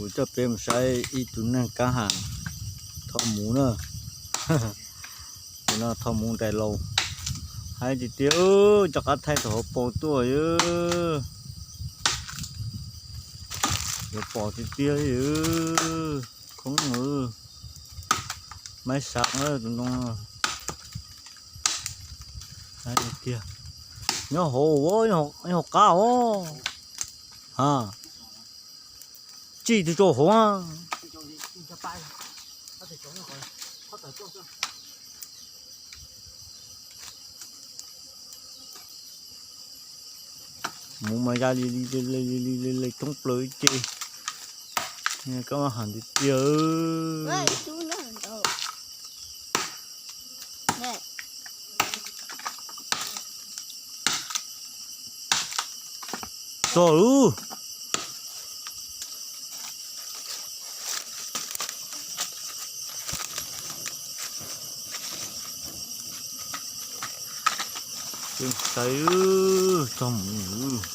Kuv coj peb mus saib ib tug neeg kab has tho muv na. Tus no tho muv ntais laus. Haib tiag tiag, cov qab thaij tau hauv paus tuaj. Yuav pom tiag tiag li. Khoob, maib sab tus no. Haib tiag tiag. Nyob hauv, nyob hauv qab os. Ha, tsij twg tso hauv. Muv mas ya li li li li li li coob plaws ib ce. Kab has tiag tiag. Txog lub. Saib txog mus.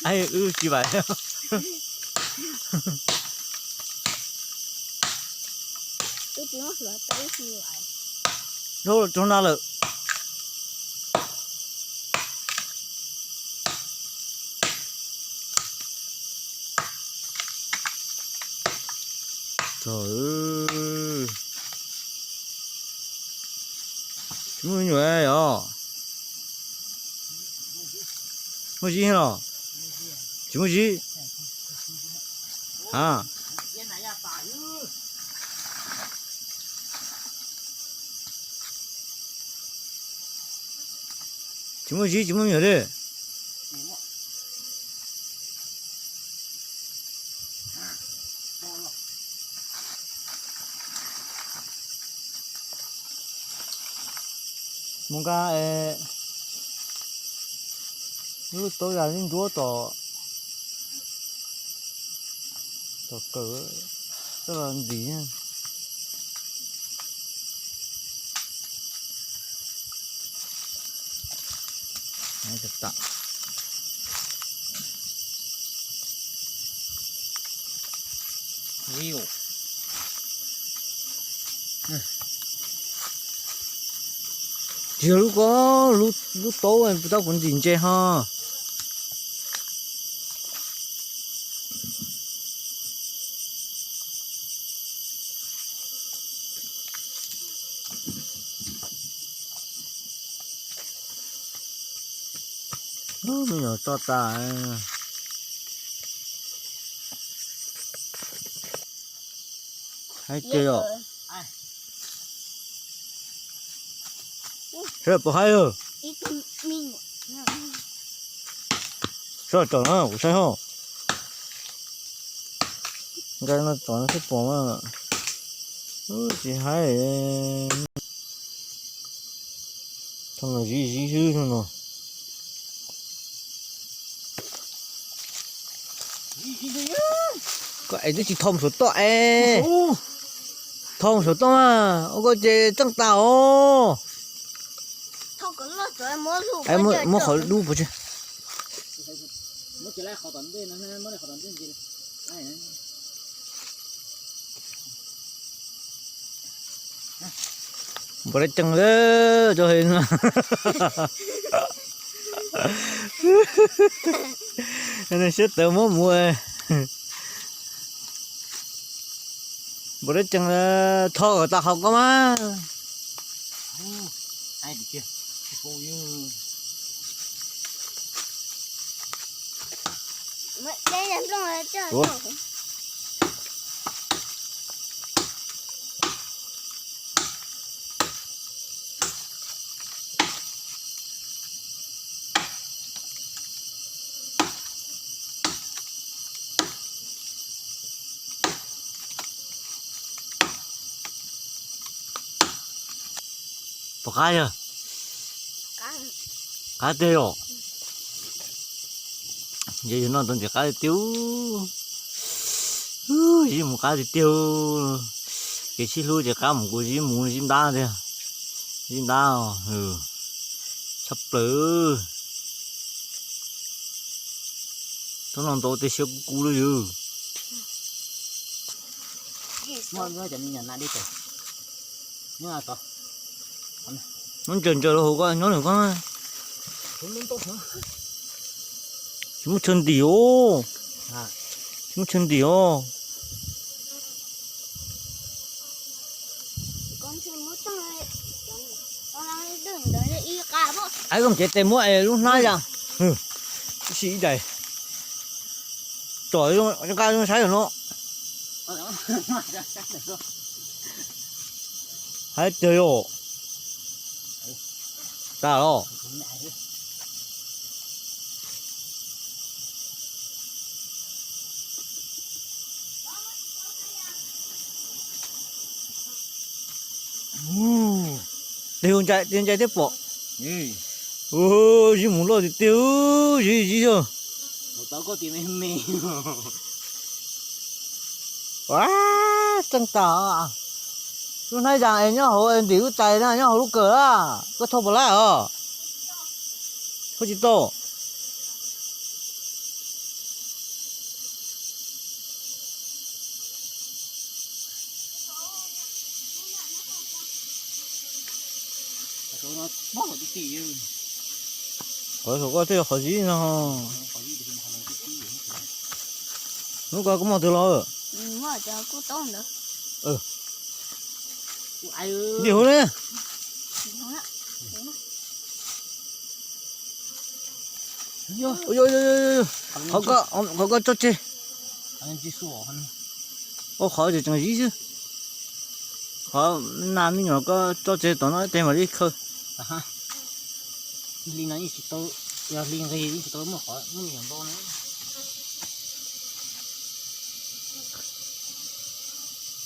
Ai, wb tsis vam. Dhau los rau na lawm. Tog, tsis muaj me nyuam os. Muaj zib los? Tsis muaj zib. Ha, tsis muaj zib tsis muaj me nyuam li. Mus nqa lub taub yas ib nruab tom, tom kawm, coj los ntim. Tsis yog lub ko, lub taub, lub taub kuv ntim ntse ho. Me nyuam tso tas. Haib tiag os. Sawv daws puas haib os? Sawv daws tsom na kuv saib ho. Nkag no tsom no xwb pom mas. Tsis haib. Thooj no zib zib xwb thooj no. Koj es twb tsis tho mus saum toj es. Tho mus saum toj mas ua koj ces txeej tas os. Muab qhov dub puas tsi. Npaum li ceev li. Siab tawv muab mus. Npaum li ceev, tho kom tag qhov ko mas. Puas qab yog? Qab tiag yom. Yog yus noj tau ntsis qab tiag. Zib mus qab tiag tiag. Kev sib hlub ces qab mus kuv zib mus zib ntab tiag. Zib ntab tshaj plaws. Tub no ntau tej siab kub kub lawm yog. Nyob ntsaws ntsaws rau hauv ko nyob nws ko. Tsis muaj chaw ntim os. Tsis muaj chaw ntim os. Aib koj cev tes muab es lub hnab ya. Ib sim ib daim. Tsom zoo nqa zoo saib no. Haib tiag yom. Tas los. Tig ncai tig ncai thiab pom. Zib mus loj tiag tiag, zib zib xwb. Ua tseeb tas. Lub hnab yas es nyob hauv ntim lub tais na, nyob hauv lub kawm na. Koj thauj puas lab os? Thauj tsis tau. Qhov saum koj tej qhov zib no. Hnub ko koj muaj twg los? Ntim huv ne. Qhov ko tso tseg. Ua qhov tseem tseem zib xwb. Qhov na me nyuam ko tso tseg tom no ib teg mam li khaws. Hli no yeej tsis tau, yog hli nqig yeej tsis tau muaj qhov muaj me nyuam ntau na.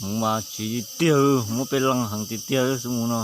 Mus mas tsis tiag, muab peb leeg heev tiag tiag xwb mus no.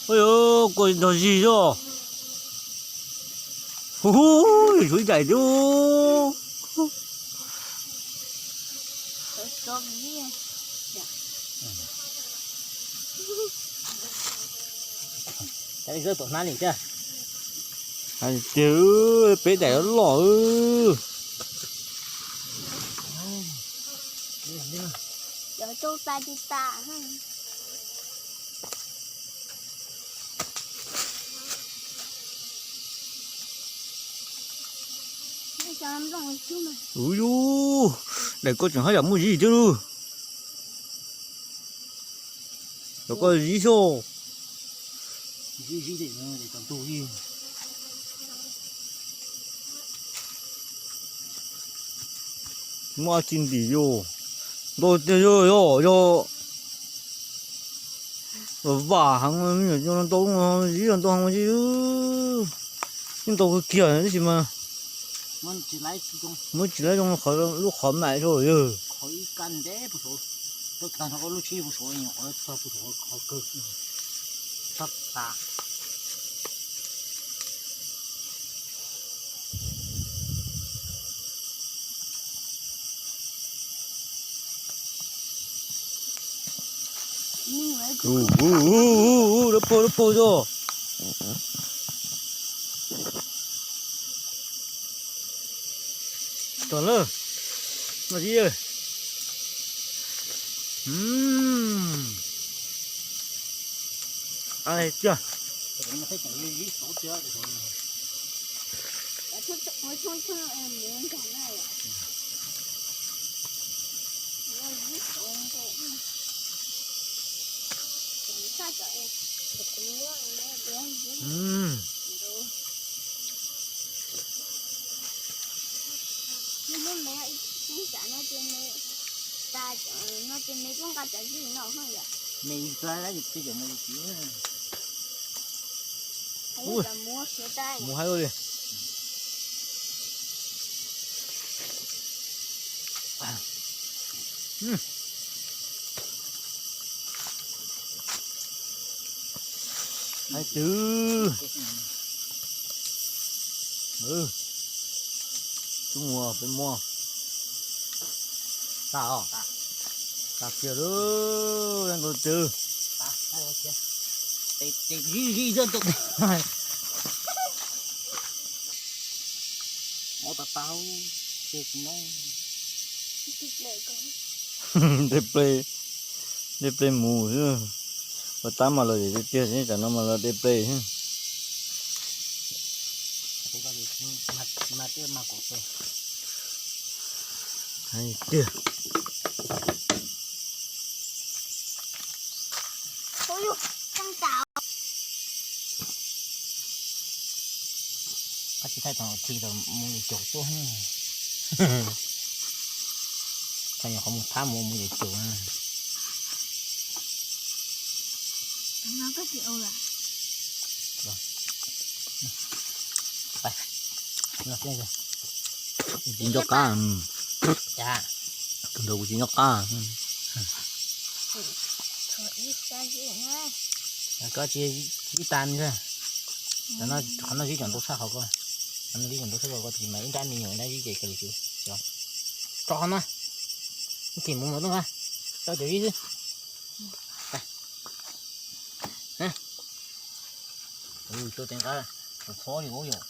Ua yog koj nrog zig zog. Hu hu, yuav tshuav ib daim thiab. Hais tiag, peb daim loj. Ua yus, daim ko tseem haj yam muaj zib thiab lauj. Cov ko zib xwb. Muaj tsis ntim yus, ntau tiag yog yog yog. Vam heev, ntau zib ntau heev zib, yeej ntau kawg kiag tab sis mas muab tsis laib zoo qhov lub qhov mam yog. Lawv paug lawv paug yog. Tod lawm. Noj zib. Tiag. Mus hais li. Hais twg. Ub, mus peb muab. Tas os. Tas kiag lawm, leej ntau twg. Tes zij zij zoj ntau. Ua tas tas, ces kuv no. De ple, de ple mus xwb. Ua tab mas los tiag tiag, tsam no mas los de ple xwb. Tiag. Koj tsis thaij tau khi tau mus yus caum tuaj. Thaij nyuam qhuav mus thab mus mus yus caum. Kuv tsis nco qab. Tus ntawd kuv tsis nco qab. Koj tsis ib tas ntag. Qhov no zib tseem ntau tshaj qhov ko. Qhov no zib tseem ntau tshaj qhov ko, tus mas ib nrab me nyuam ib nrab zib ces kawg li. Tso qhov no. Ib chim mus mus tuaj nqa. Tso cov zib xwb. Tua tes nqa, txhob li ub yom.